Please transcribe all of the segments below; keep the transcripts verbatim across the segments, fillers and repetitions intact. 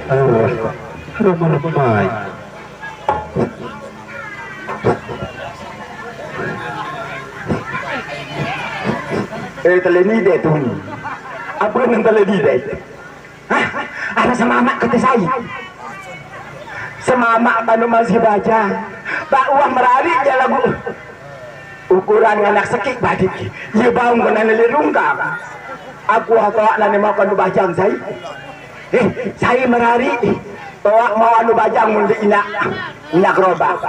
Aduh, aduh, malam mai. Eh, taleni deh tu ni. Apa nang taleni deh? Hah? Ada semamak kata saya. Semamak kanu masih baca. Bak uah merari je lagu. Ukuran anak sekik badik. Ia baung kena nelik rungkang. Aku hatoak nani mau kanu bajang saya. Eh, saya merari. Toak mau anu bajang mun di inak. Inak gerobak.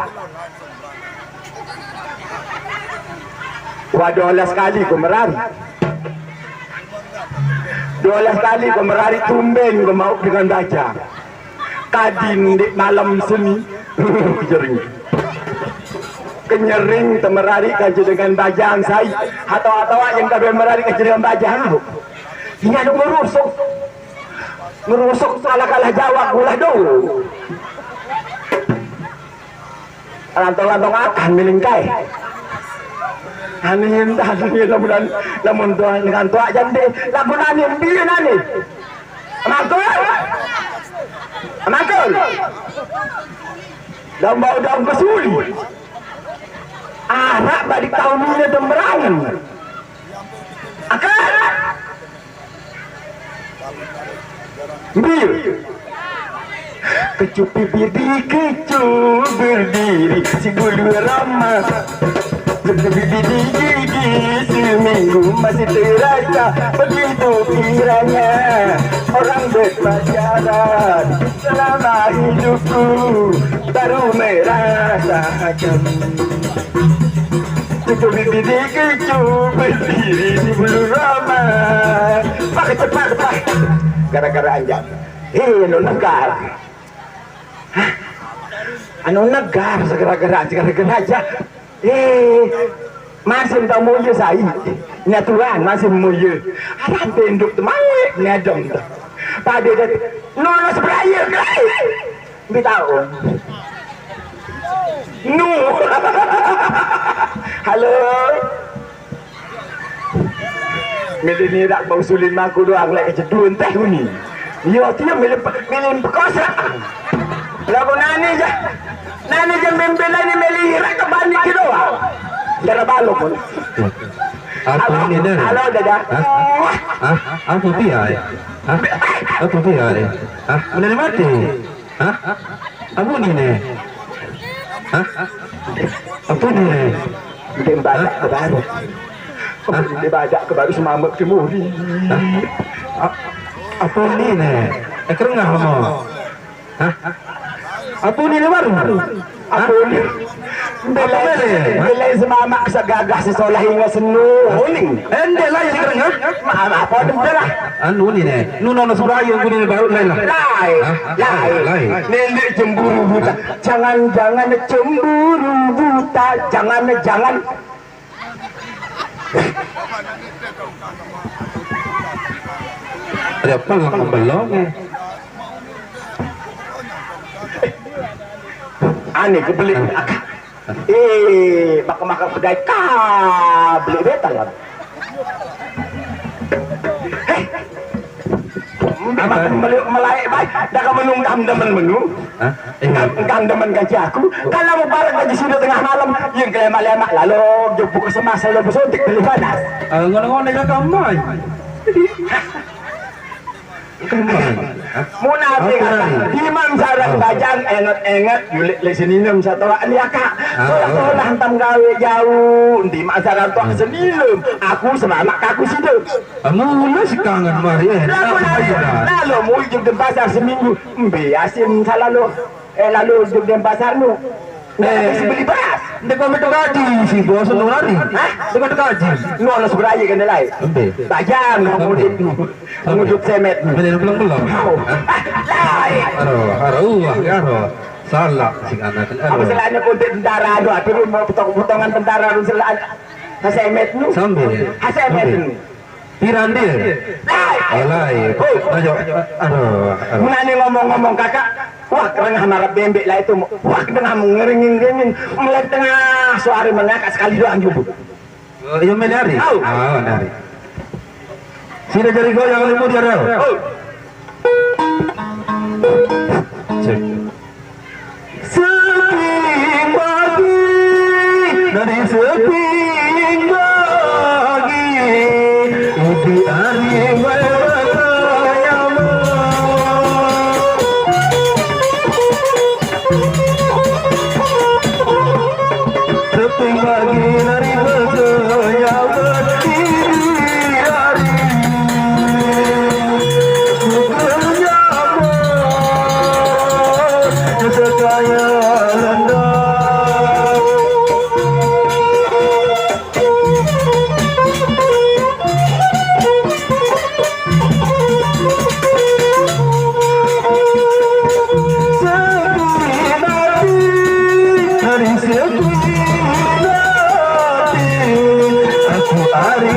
Wah, dua belas kali ku merari. Dua belas kali ku merari, tumben ku mau dengan baja. Kadin di malam seni. Kenyering. Kenyering temerari kaji dengan bajang sai. Atau-atau yang kabeh merari kaji dengan bajang. Ini ada ngerusuk. Ngerusuk salah kalah jawab gulah dulu. Lantong-lantong akan milingkai. Anin, anin, lamun, lamun tuan dengan tuak jande, lamun anin, biar anin. Mangkul. Mangkul. Daun bau daun kesuli. Arak balik tahun ini demerangan. Akan. Bil. Kecup bibir dikecup berdiri si bulu rama. Kecup bibir di gigi seminggu masih terasa begitu kiranya orang berpacaran selama hidupku baru merasakan. Kecup bibir dikecup berdiri si bulu rama. Pakai cepat, cepat. Gara-gara anjak. Eh, anu negar. Hah? Anu negar segera-gera, segera-gera aja. Eh, masih tak mau ya saya. Nya Tuhan masih mau ya. Arah tenduk tu mawe nyadong tu. Pada dah nono seberaya kai. Bitaun. Nu. Halo. Milih nirak bau sulin maku doang lek kejedun teh uni. Yo, dia milih, milih pekosa. Lagu nani je. Nani je mimpin nani milih irak ke bani ke doang. Darah balok pun. Apa ini dah? Halo, Dada. Hah? Hah? Apa dia? Hah? Apa dia? Hah? Mana mati? Hah? Apa ni, ne? Hah? Apa ni, ne? Dia badak ke baru. Hah? Dia badak ke baru semamak ke muri. Hah? A-, apa ni, ne? Eh, kerengah lama. Hah? Apa ni, ne, baru? Hah? Apa ni? Apa ni, ne? Bila semamak segagah sesolah ingat senu. Uning. Endek lah yang kerengah. Maaf, apa ni, lah? Anu ni, ne. Nu nono seberaya ku ni baru lain lah. Lain, hah? Lain. Lain. Nenek cemburu buta. Jangan, jangan cemburu buta. Jangan, jangan. Ada apa lah membelong, eh? Aneh kebelik. Eh, baka makan kedai ka beli beta lah. Heh. Apa? Makan beli melai baik. Dah kamu nunggu demen menu. Hah? Eh. Kam, kam demen gaji aku. Kalau mau barang gaji sudah tengah malam, yang kelemak-lemak lalu jemput ke semas lalu bersuntik beli panas. Ah, ngono-ngono ya kamai. Mun ate kata, di man sareng bajang enget-enget, yulik le seninem satoa liaka. Solah-solah entam gawe jauh, di man sareng toa seninem, aku selamat kaku sida. Mula sekangen mari, eh, lalu, lalu, lalu, mujug Denpasar seminggu, embe asin salalo, eh, lalu jug Denpasar nu. Eh, beli beras. Ndek kok metu kaji si bos nu lari. Hah? Ndek metu kaji. Ngono sebraye kene lae. Embe? Bajang, embe? Ngudut, ngudut semet. Beli belum-belum. Hah? Ah, lae. Aduh, aduh, wah, aduh. Salah sing anak. Apa aduh. Selane kuntit tentara, aduh, atur mau potong-potongan tentara, aduh, selane. Hasemet nu. Sambil. Hasemet nu. Sambil. Piran dia? Alai. Ayo. Aduh, aduh. Menane ngomong-ngomong kakak, wah, rengah marep bembek lah itu. Wah, tengah ngeringin-ringin. Mulai tengah suara mengakak sekali doang jubut. Oh, iya, main hari? Au. Ah, hari. Sini dari goyang lemu dia, Rel. Oh. Cek. Seping bagi, dari seping bagi, idi ari bae bakayama. Seping bagi dari bakayama, idi ari bakayama. Aku ari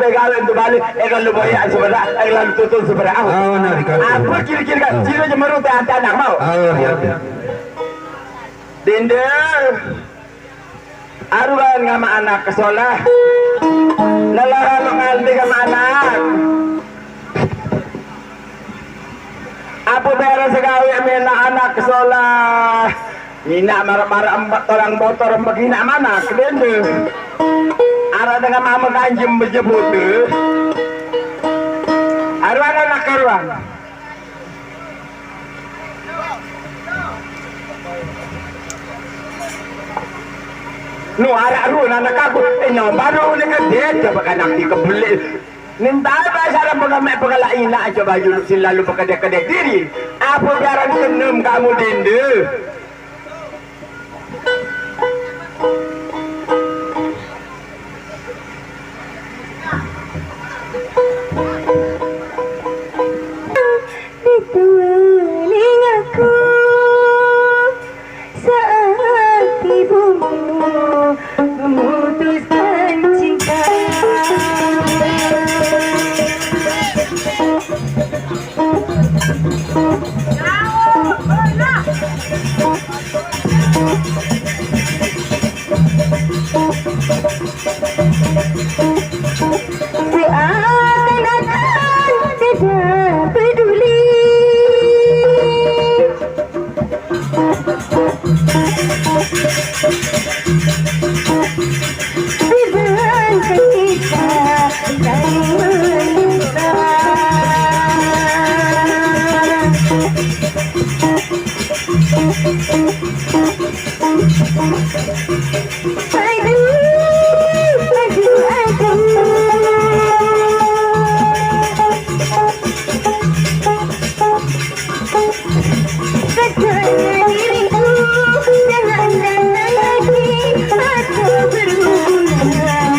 Gawe untuk balik, eh, kalau boyak sebelah, eh, kalau tutun sebelah. Oh, nah, dikasih. Apa kira-kira kan? Sila je meru teh anak mau. Oh, iya, iya. Dende. Aruan ngama anak ke sekolah. Lelah lo nganti ngama anak. Apa beres segawe mena anak ke sekolah? Mina marah-marah empat orang motor begina mana kedende. Arah dengan mama kanjem bejebut tu. Aruan anak karuan. Nu arak ruan anak aku. Eh, nyau baru ni ke dia coba kanak di kebeli. Nintai bahasa orang pengamek pengala ina coba juluk sing lalu berkedek-kedek diri. Apa biaran kenem kamu dende? Di telingaku saat ibumu memutuskan cinta. Seakan-akan tidak peduli. Sedangkan kita saling menyinta. Aduh, aduh, aduh. Katanya diriku, jangan datang lagi atau berhubungan.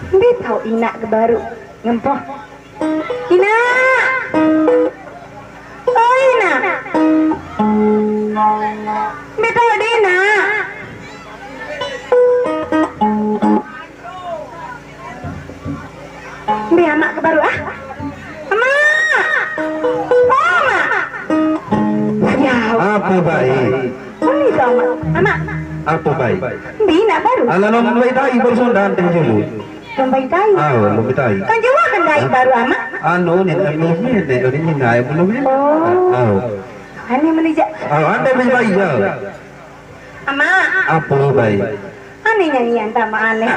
Mbe tau inaq ke baruq ngempoh. Inaq! Oh, inaq! Mbe tau de, inaq? Mbe amaq ke baruq, ah? Amaq! Oh, amaq! Ya Allah. Ape, Bai? Mbe tau, amaq? Amaq! Ape, Bai? Mbe inaq baruq? Alah, nom Bai tai barusan danteng julu. Lombai tai. Au, lombai tai. Kan Jawa kan dai baru amaq. Anu, ni, ni, ni, ni, ni, ni, ni, belum ni. Oh. Au. Ane meni jaq. Au, ande meni bai, ya. Amaq. Ape, Bai? Ane nyanyian tama ane.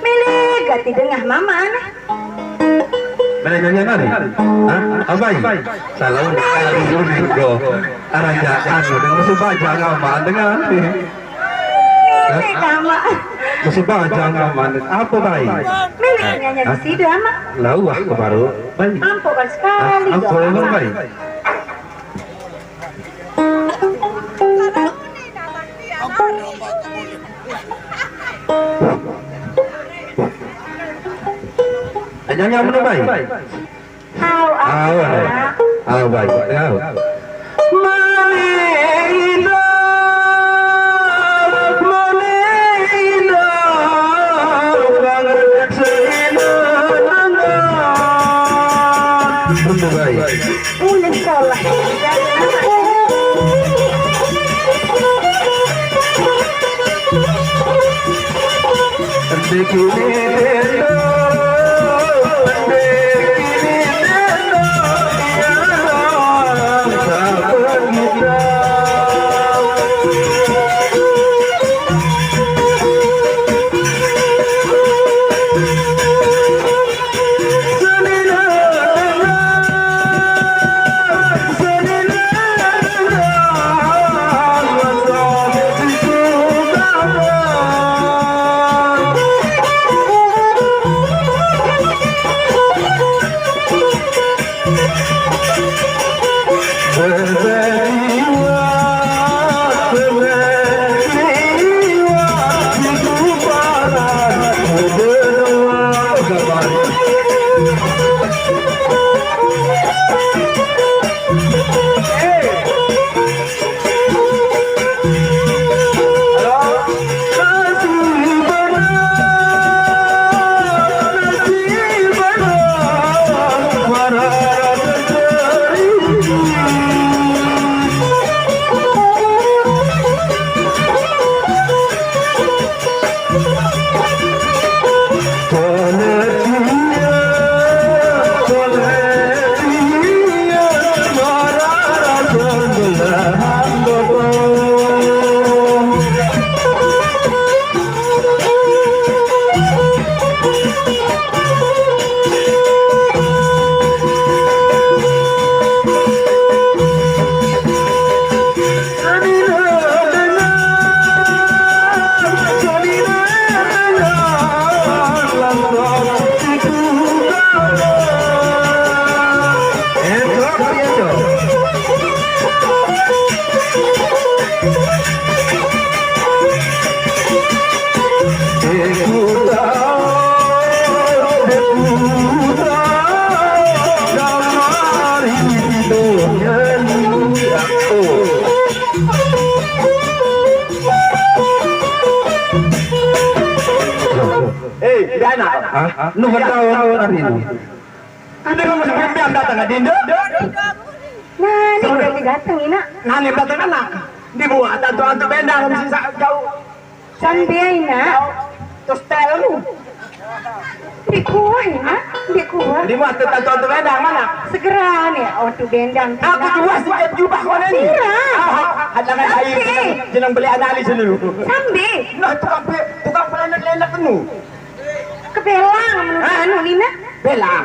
Mele gati dengah mama ane. Mele nyanyian ane? Hah? Abai? Salah udah kali juga. Arah jalan udah musuh baja ngaman dengan. Ini tama. Musuh baja ngaman. Ape, Bai? Mele nyanyian di situ, amaq. Lah, wah, ke baruq, Bai. Ampoq kan sekali, ampoq, Bai. Nyanyian mene, Bai? Au, au, au, au. Au, Bai. Au. Mane indah, mane indah, banget seindah. Bener, Bai. Ulih salah. Eh, Dana. Hah? Nu tahu hari ini? Ada kamu sampai datang, Dinda? Nah, ni berarti datang, Ina. Nah, ni datang, anak. Dibuat antu-antu bendang, mesti sa-, jauh. Sampai, Ina. Jauh. Terus style lu. Di kuah, Ina. Di kuah. Dibuat antu-antu bendang, mana? Segera ni, antu bendang. Aku juga siap jubah kau ni. Iya. Ah, hadangan air, sampai. Jenang, jenang beli analis dulu. Sampai. Nah, tukang pe-, tukang pelenek-lenek penuh. Kebelang menurut anu, Ina. Belang.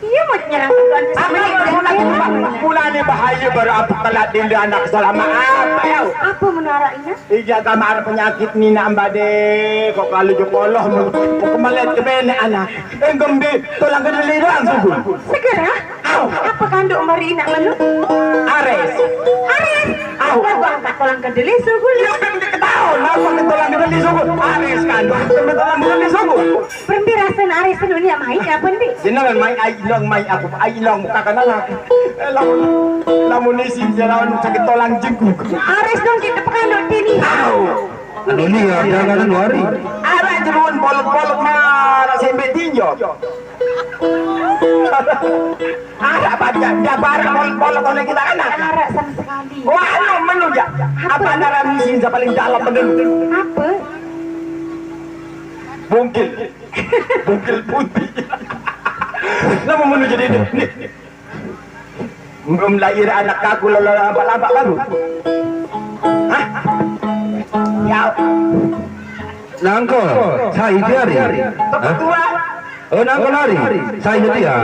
Iya, mau nyerang tuan. Apa yang mulai, mulai bahaya baru apa kelak dinda anak selama apa ya? Apa menara, Ina? Ija kamar penyakit ni nak mbade, kok kalau jokoloh mau kemelet ke benek anak. Enggem di tulang kedeli doang suku. Segera. Au. Apa kanduk mari nak menu? Ares. Ares. Ah, Lah, bang, katolang kedeli sugul. Ya kan diketahui, apa katolang kedeli sugul? Aris kan, katolang kedeli sugul. Berembe rasen aris nu ni, mai apa ni? Jenengan mai, ai ilang mai aku, ai ilang muka kan anak. Eh, lamun, lamun isin jalan sakit tolang jengkuk. Aris dong kita pekan dok tini. Au. Anu ni ada kan luari. Arah jeruan polok-polok marah sembe tinjau. Ada apa dia? Dia barang mol-, molot oleh kita anak. Ada sama sekali. Wah, anu menu ya. Apa? Apa nara misi yang paling dalam menu? Apa? Bungkil. Bungkil putih. Nama menu jadi ini? Ini. Belum lahir anak aku lalu apa-apa baru. Hah? Ya. Nangko, sai tiari. Hah? Ketua. Oh, nangko lari. Sai setia.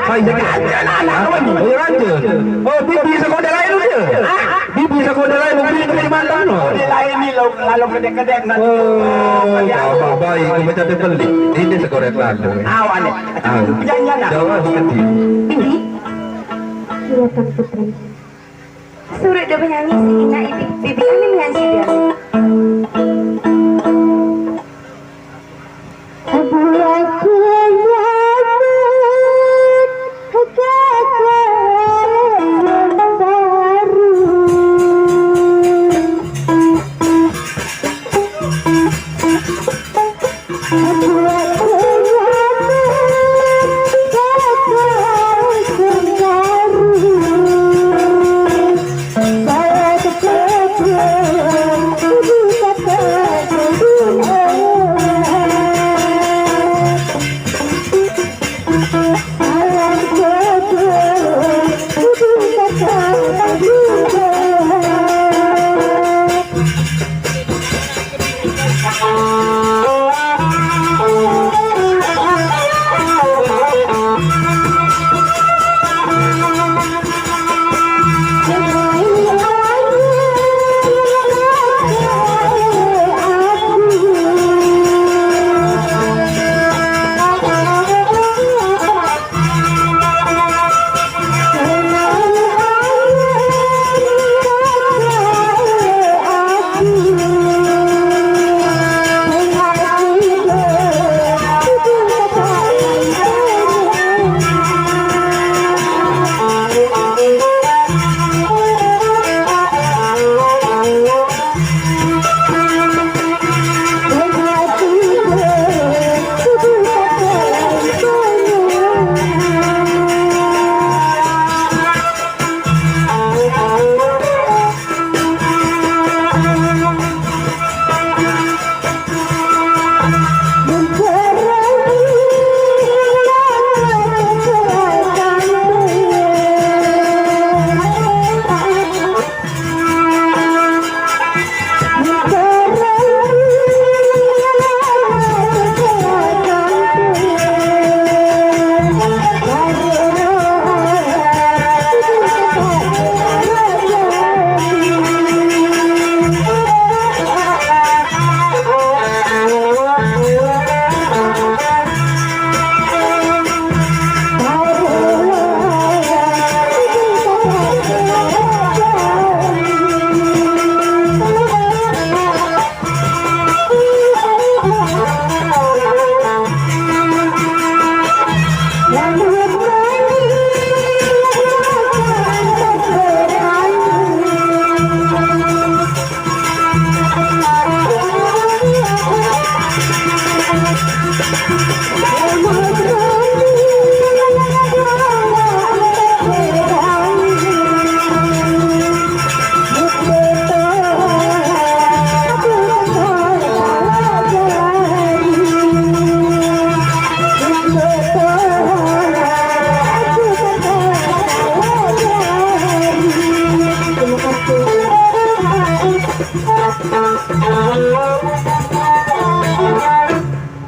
Sai setia. Hah? Oh, ya, lanjut. Oh, bibi sekolah lain udah. Hah? Bibi sekolah lain udah ke Kalimantan, no. Dia lain ni, lalu, lalu kedek-kedek, nanti. Oh, apa baik, aku baca dia beli. Ini sekolah lalu. Awak ni. Ah. Jangan, jangan. Jauh sedih. Ini. Iya, Tuan Putri. Suruh dia menyanyi si Ina, ibi, bibi ini menyanyi dia. Bulan kiamat, kekal baru.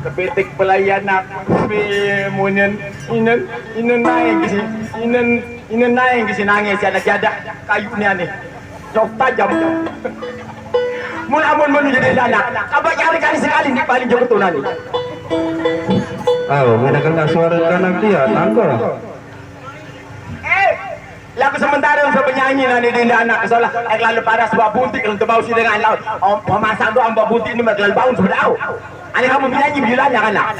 Kepitik pelayan aku, pi, munyen, inen, inen naik ke sini, inen, inen naik ke sini nangis, si anak jadah, kayu ni aneh. Sok tajam. Mun amun mun jadi anak, apa cari kali sekali ni paling jauh tu nani. Oh, mendengarkan suara kanak dia, tangkap. Eh, Aku sementara untuk penyanyi lah ni dinda anak solah. Eh, kelalu paras buat buntik kalau terbau si dengan laut. Oh, pemasak doang buat buntik ni kelalu bau sebedau. Ada kamu penyanyi bilang jangan lah.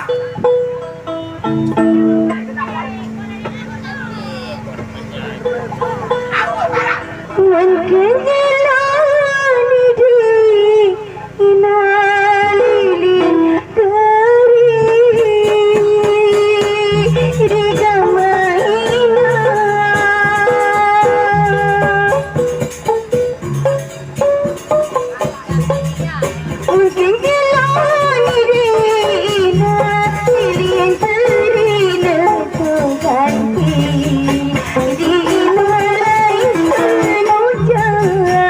Wan kenyelani di ina lilin keri di gama ina. Wan kenyelani di ina lilin keri na ganti di ina lain ujar.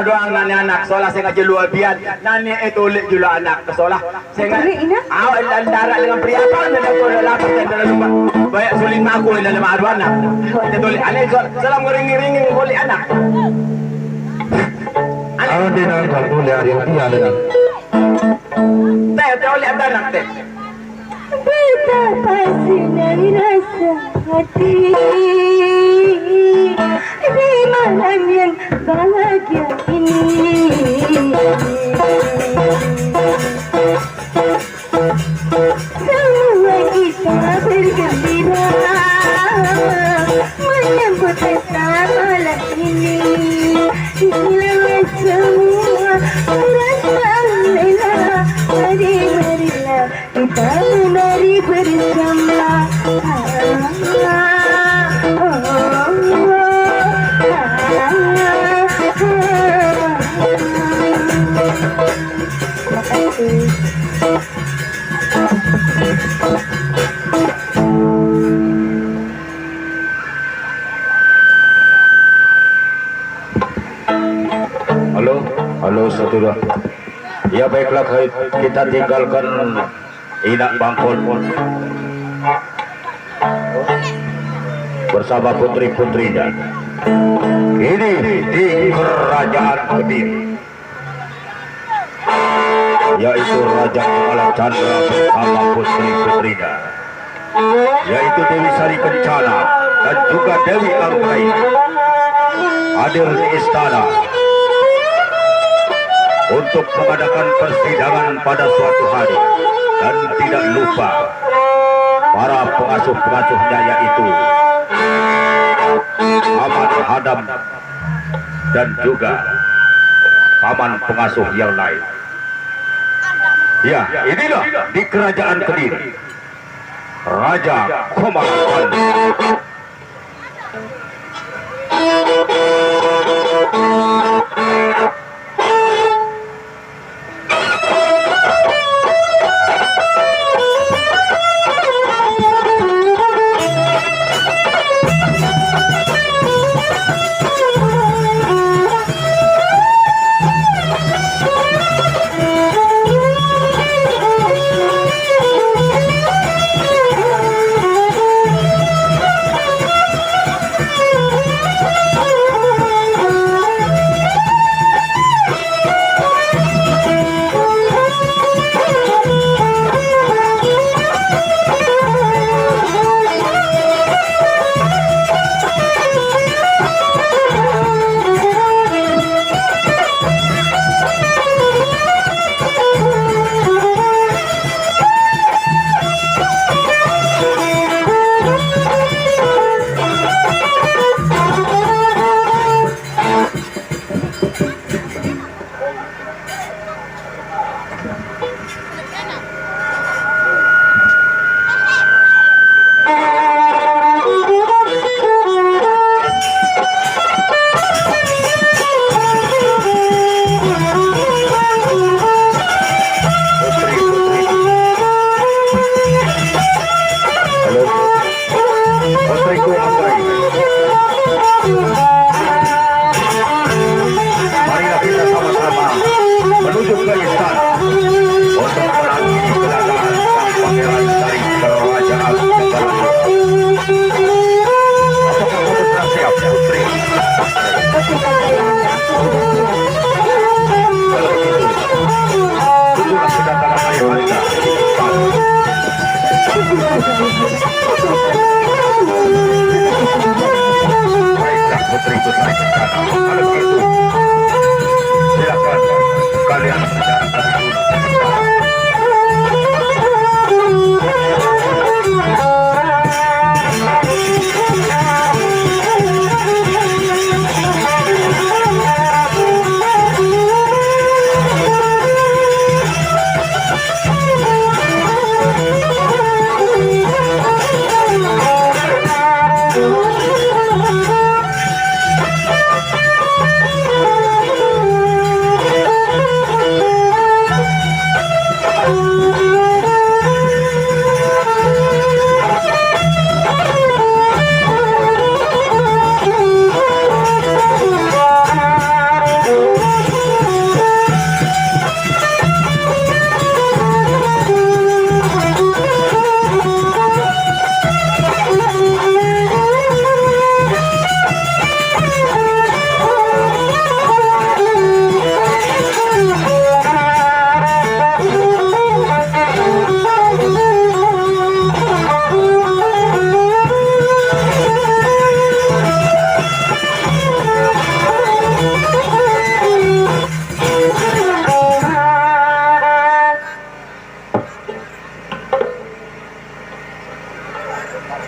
Doang nani anak, solah sing aja luar bian. Nani eh tulik jula anak, solah. Sing Tulik, Ina? Ah, darat dengan periapan, dan aku dah lapar dan dah lupa. Banyak sulit aku dalam adu anak. Kita tulik, aneh, so-, salam ngering-ngering, tulik anak. Aneh. Kalau dia nangkal tulik hari ini ada ni. Teh, teh, oleh anak, teh. Betapa senang rasa hati di malam yang bahagia ini. Semua kita bergembira menyambut pesta malam ini. Inilah semua perasaan rela. Mari, marilah kita menari bersama. Terima kasih. Halo, halo, satu, dua. Ya, baiklah, kita tinggalkan Inak Bangkon bersama putri-putrinya. Ini di Kerajaan Kediri, yaitu Raja Kepala Chandra bersama putri-putrinya, yaitu Dewi Sari Kencana dan juga Dewi Anggraini, hadir di istana untuk mengadakan persidangan pada suatu hari, dan tidak lupa para pengasuh-pengasuhnya, yaitu Paman Hadam dan juga paman pengasuh yang lain. Ya, inilah di Kerajaan Kediri, Raja Komang. Putriku Anggraini. Marilah kita sama-sama menuju ke istana untuk menangis kedatangan sang pangeran dari kerajaan Negara. Apakah kamu sudah siap, putri? Kalau begitu, tunggulah kedatangan ayahanda. Baiklah, putri-putri istana. Kalau begitu, silakan kalian berjalan lebih dulu.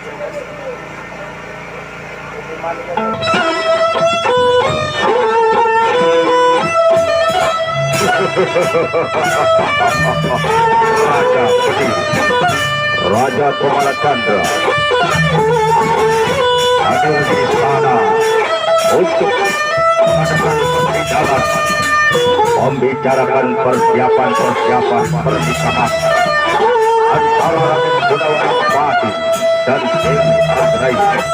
Raja Pedih, Raja Kumala Chandra hadir di istana untuk mengadakan persidangan, membicarakan persiapan-persiapan pernikahan antara Raden Gunawan Pati dan Dewi Anggraini.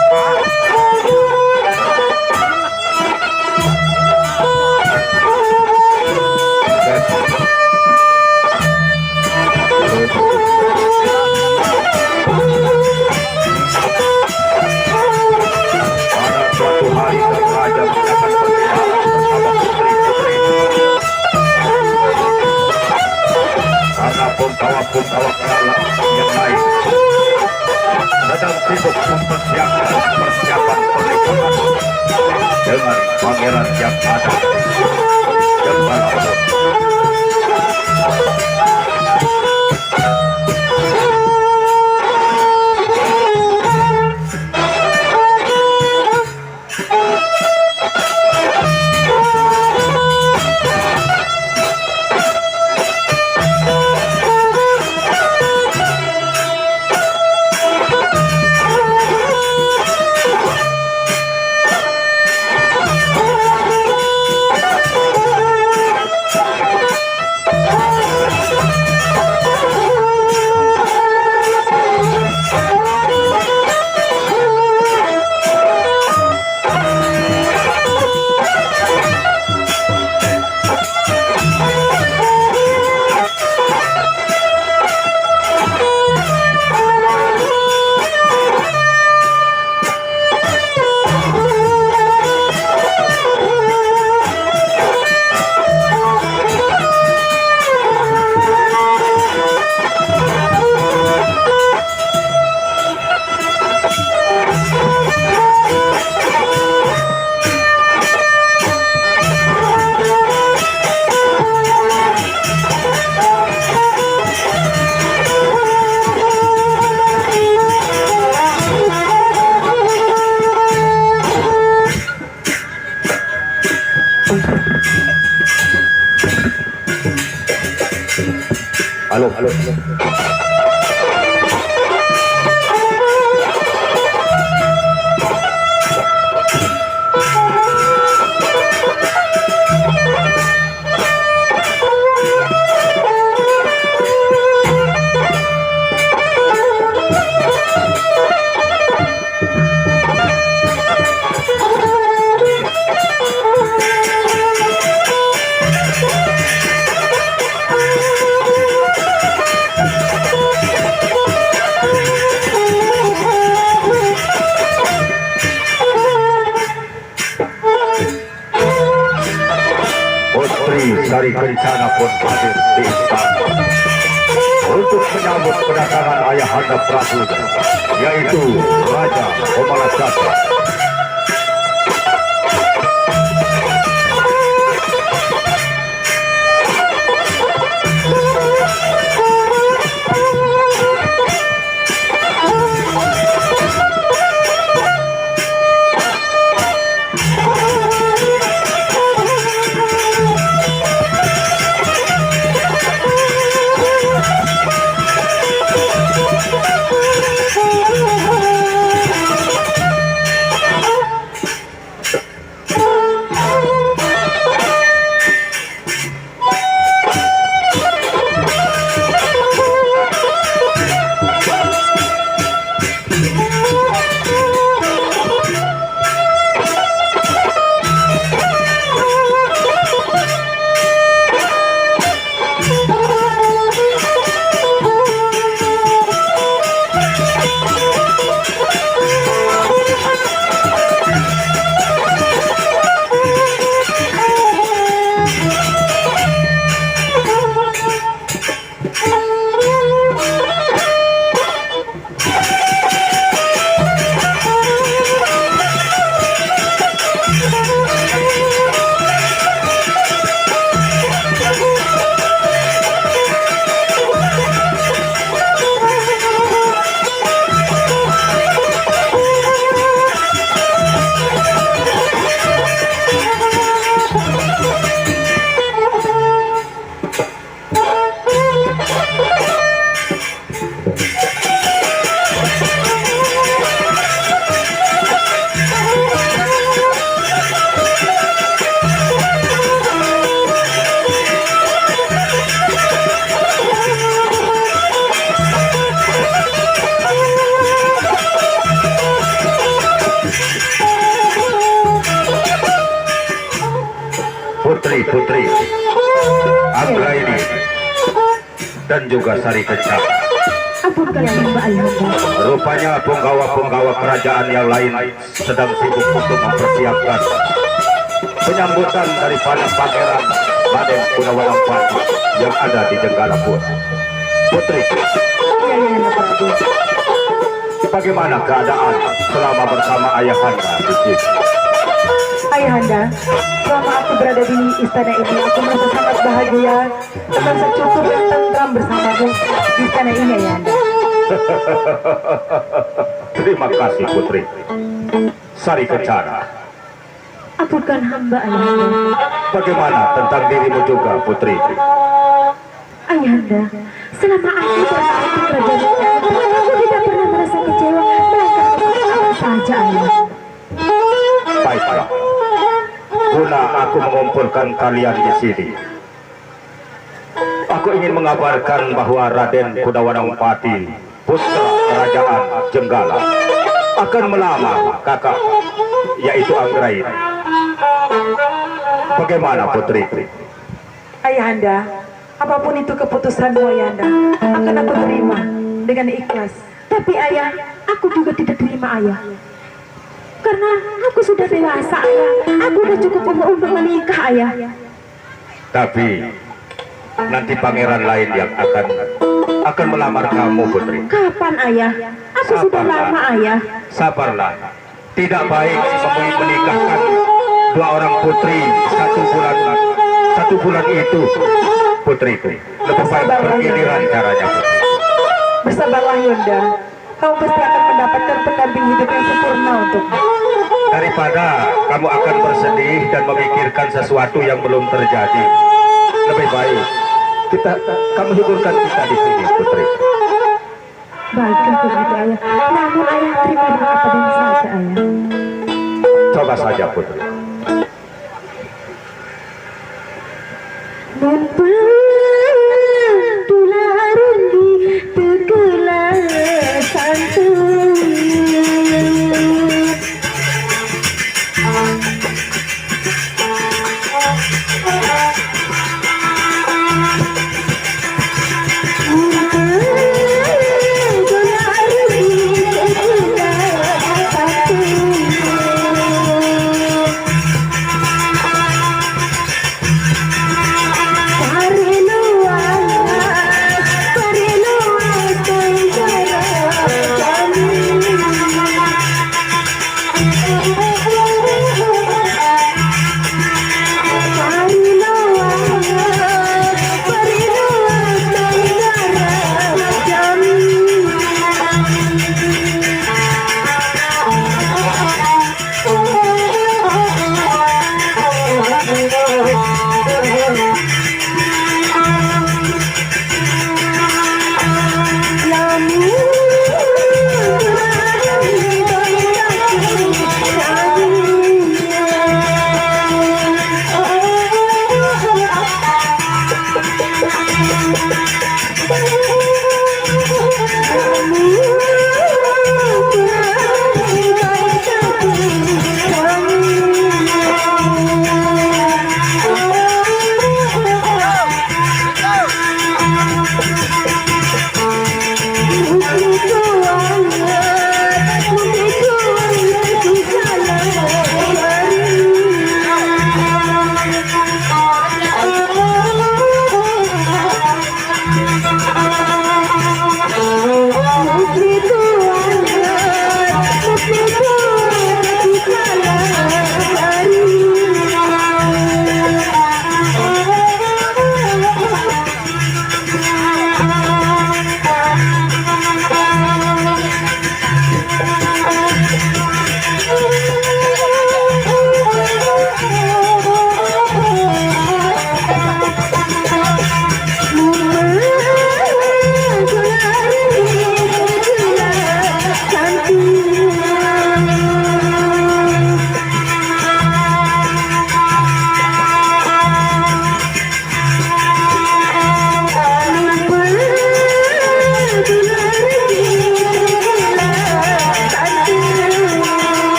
Pada suatu hari, sang raja mengadakan pernikahan bersama putri-putri, karena pungkawa-pungkawa yang lain sedang sibuk mempersiapkan persiapan pernikahan dengan pangeran yang ada di Jember. Halo, halo, halo. Putri Sari Kencana pun hadir di istana untuk menyambut kedatangan Ayahanda Prabu, yaitu Raja Komala Chandra. dan juga Sari Kencana. Ampunkan hamba ayahanda. Rupanya punggawa-punggawa kerajaan yang lain sedang sibuk untuk mempersiapkan penyambutan daripada Pangeran Raden Gunawan Ampati yang ada di Jenggala Pura. Putri, Iya, ayahanda Prabu. bagaimana keadaan selama bersama ayahanda di sini? Ayahanda, selama aku berada di istana ini, aku merasa sangat bahagia, merasa cukup dan tentram bersamamu di istana ini, ayahanda. Terima kasih, Putri. Sari Kencana, Ampunkan hamba, ayahanda. Bagaimana tentang dirimu juga, Putri? Ayahanda, selama aku berada di kerajaan ini, aku tidak pernah merasa kecewa, melainkan aku saja, ayah. Baiklah, guna aku mengumpulkan kalian di sini, aku ingin mengabarkan bahwa Raden Gunawan Ampati, putra kerajaan Jenggala, akan melamar kakak, yaitu Anggraini. Bagaimana, Putri? Ayahanda, apapun itu keputusanmu, ayahanda, akan aku terima dengan ikhlas. Tapi ayah, aku juga tidak terima, ayah. Karena aku sudah dewasa, ayah. Aku sudah cukup umur untuk menikah, ayah. Tapi nanti pangeran lain yang akan akan melamar kamu, Putri. Kapan, ayah? Aku sudah Sabarlah. Lama, ayah. Sabarlah. Tidak baik menikahkan dua orang putri satu bulan satu bulan itu, putriku. Lebih baik pergi dengan caranya, Putri. Bersabarlah, Yunda. Kamu pasti akan mendapatkan pendamping hidup yang sempurna untukmu. Daripada kamu akan bersedih dan memikirkan sesuatu yang belum terjadi, lebih baik kita kamu hiburkan kita di sini, Putri. Baiklah, begitu, ayah. Namun, ayah, terima dengan apa adanya saja, ayah. Coba saja, Putri. Mun peudularun di teukeula santun.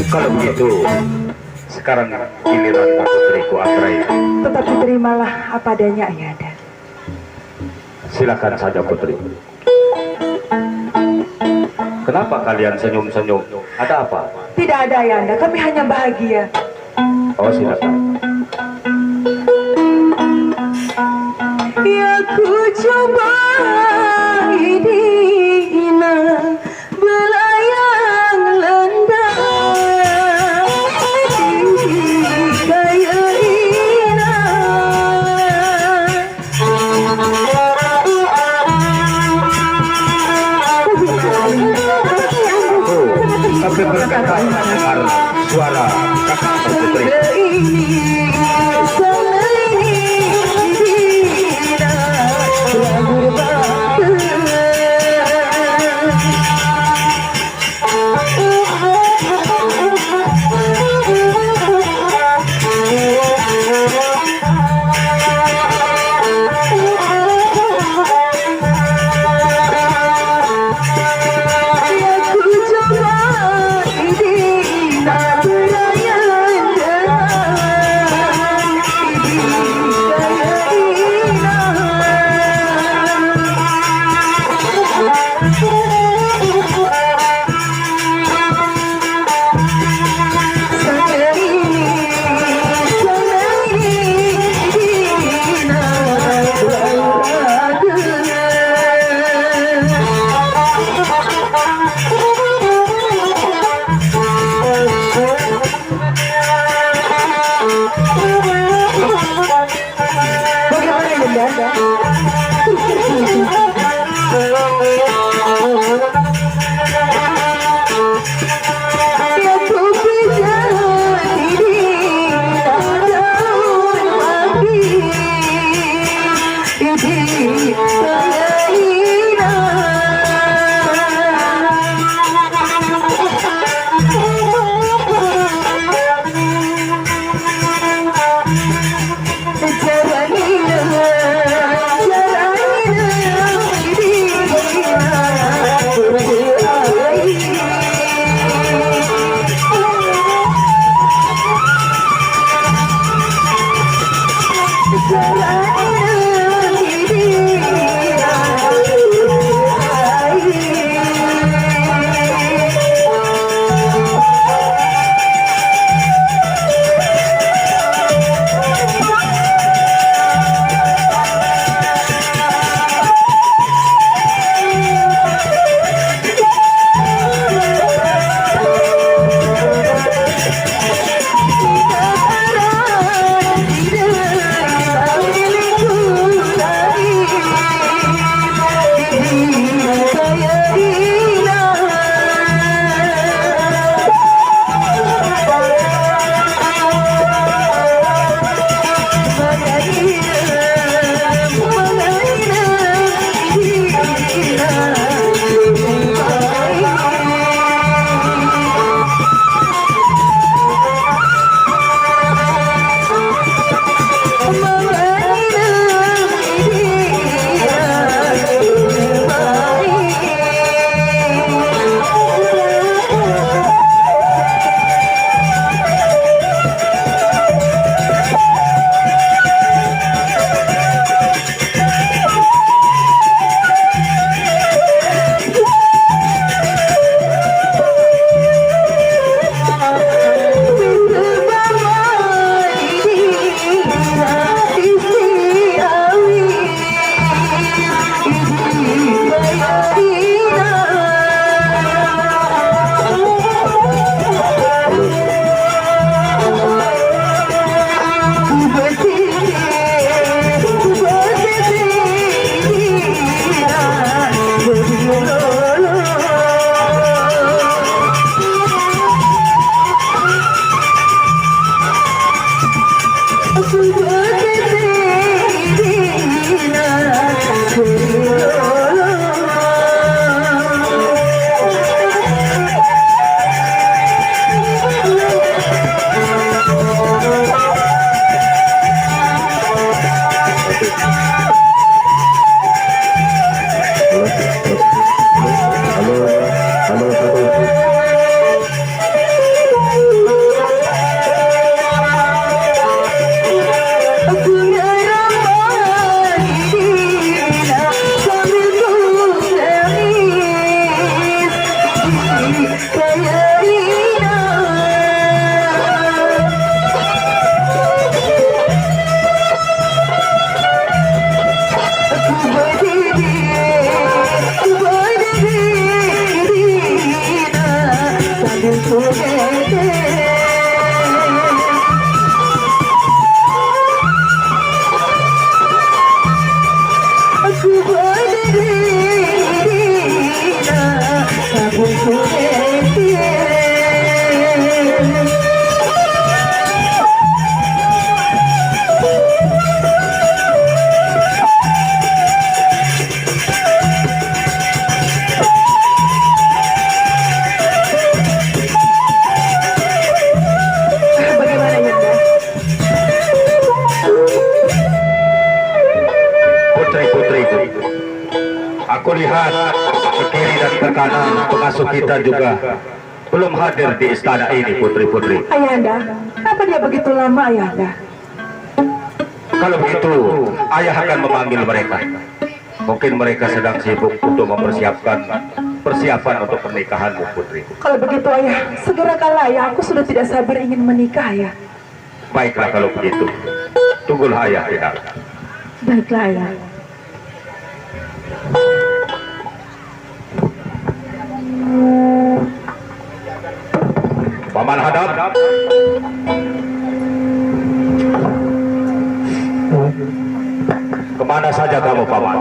Kalau begitu, sekarang giliranmu, putriku Anggraini. Tetap diterimalah apa adanya, Ayahanda. Silakan saja, putri. Kenapa kalian senyum-senyum? Ada apa? Tidak ada, Ayahanda. Kami hanya bahagia. Oh, silakan. Ya ku coba ini, Ina, belayang lenda, tinggi kaya Ina. Aku sampai bergetar mendengar suara kakak putri. Kulihat ke kiri dan ke kanan, pengasuh kita juga belum hadir di istana ini, putri-putri. Ayahanda, kenapa dia begitu lama, Ayahanda? Kalau begitu, ayah akan memanggil mereka. Mungkin mereka sedang sibuk untuk mempersiapkan persiapan untuk pernikahanmu, putri. Kalau begitu, Ayah, segerakanlah, Ayah. Aku sudah tidak sabar ingin menikah, Ayah. Baiklah kalau begitu. Tunggulah ayah di dalam. Baiklah, Ayah. Paman Hadap. Kemana saja kamu, Paman?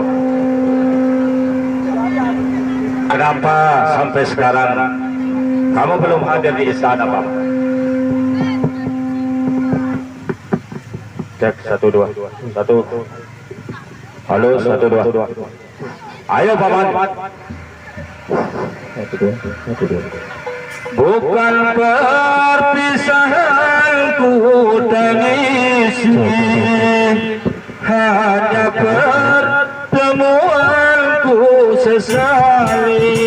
Kenapa sampai sekarang kamu belum hadir di istana, Paman? Cek, satu, dua. Satu. Halo, satu, dua. Ayo, Paman. Satu, dua. Satu, dua. Bukan perpisahanku tangisi, hanya pertemuanku sesali.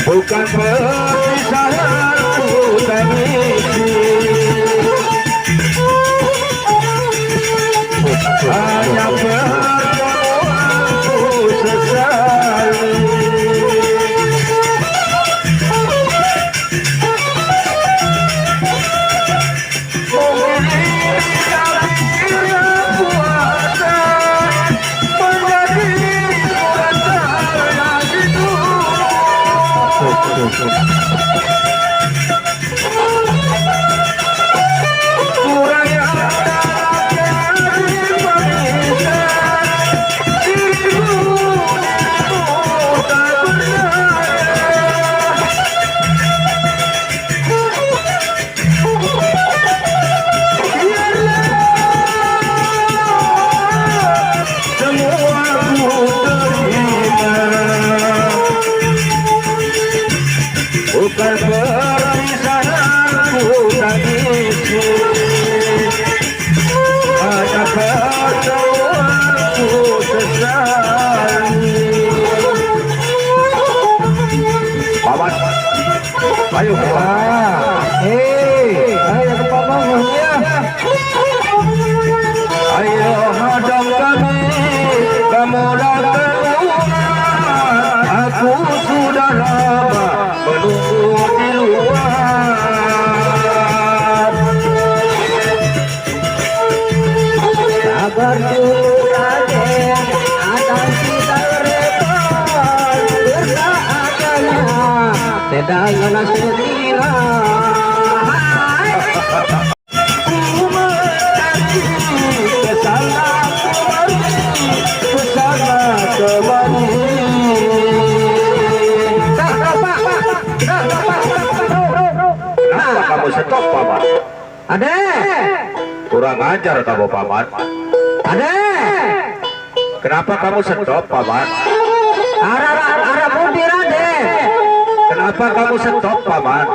Bukan perpisahanku tangisi, hanya pertemuanku sesali. Semua ku terima, bukan perpisahanku tangisi, hanya pertemuanku sesali. Paman, ayo, Paman. Ah, eh, ayo ke Paman, ya. Ayo hadang kami, kamu datang keluar. Aku sudah lama menunggu di luar. Sabar dulu, Raden, akan kita repot. Kita akan sedang setia. Ku mencari ke sana kemari, ke sana kemari. Kenapa kamu stop, Paman? Ade. Kurang ajar kamu, Paman. Ade. Kenapa kamu stop, Paman? Arah, arah pundi, Raden? Kenapa kamu stop, Paman?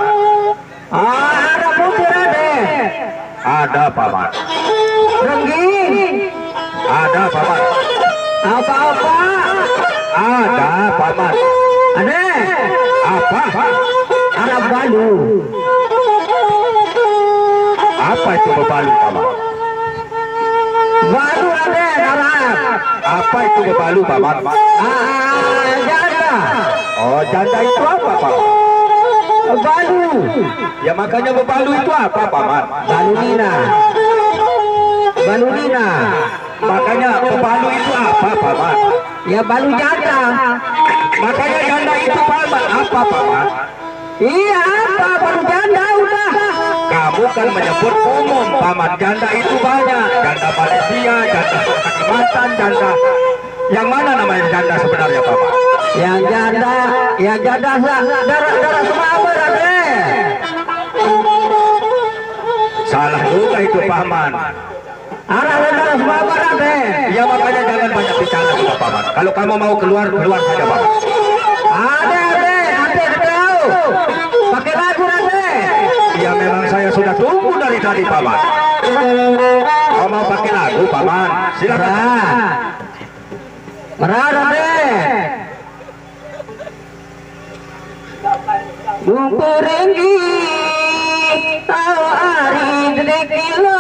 Ah, arah pundi, Raden? Ada, Paman. Rengging. Ada, Paman. Apa-apa? Ada, Paman. Ade. Apa? Arah balu. Apa itu bebalu, Paman? Balu, Raden, arah. Apa itu bebalu, Paman? Ah, janda. Oh, janda itu apa, Paman? Balu. Ya, makanya bebalu itu apa, Paman? Balu Nina. Balu Nina. Makanya bebalu itu apa, Paman? Ya, balu janda. Makanya janda itu, Paman, apa, Paman? Iya, apa, balu janda udah. Kamu kan menyebut umum, Paman. Janda itu banyak. Janda Malaysia, janda Kalimantan, janda. Yang mana namanya janda sebenarnya, Paman? Yang janda, yang janda sa-, darah, darah Sumaba, Raden. Lah juga itu, Paman. Arah Raden semua, Raden. Ya, makanya jangan banyak bicara sudah, Paman. Kalau kamu mau keluar, keluar saja, Paman. Ada, ada, nanti ada tahu. Pakai lagu, Raden. Ya, memang saya sudah tunggu dari tadi, Paman. Kamu mau pakai lagu, Paman? Silakan. Nah. Merah, Raden. Lumpur ringgi, tahu ari dedek kilo.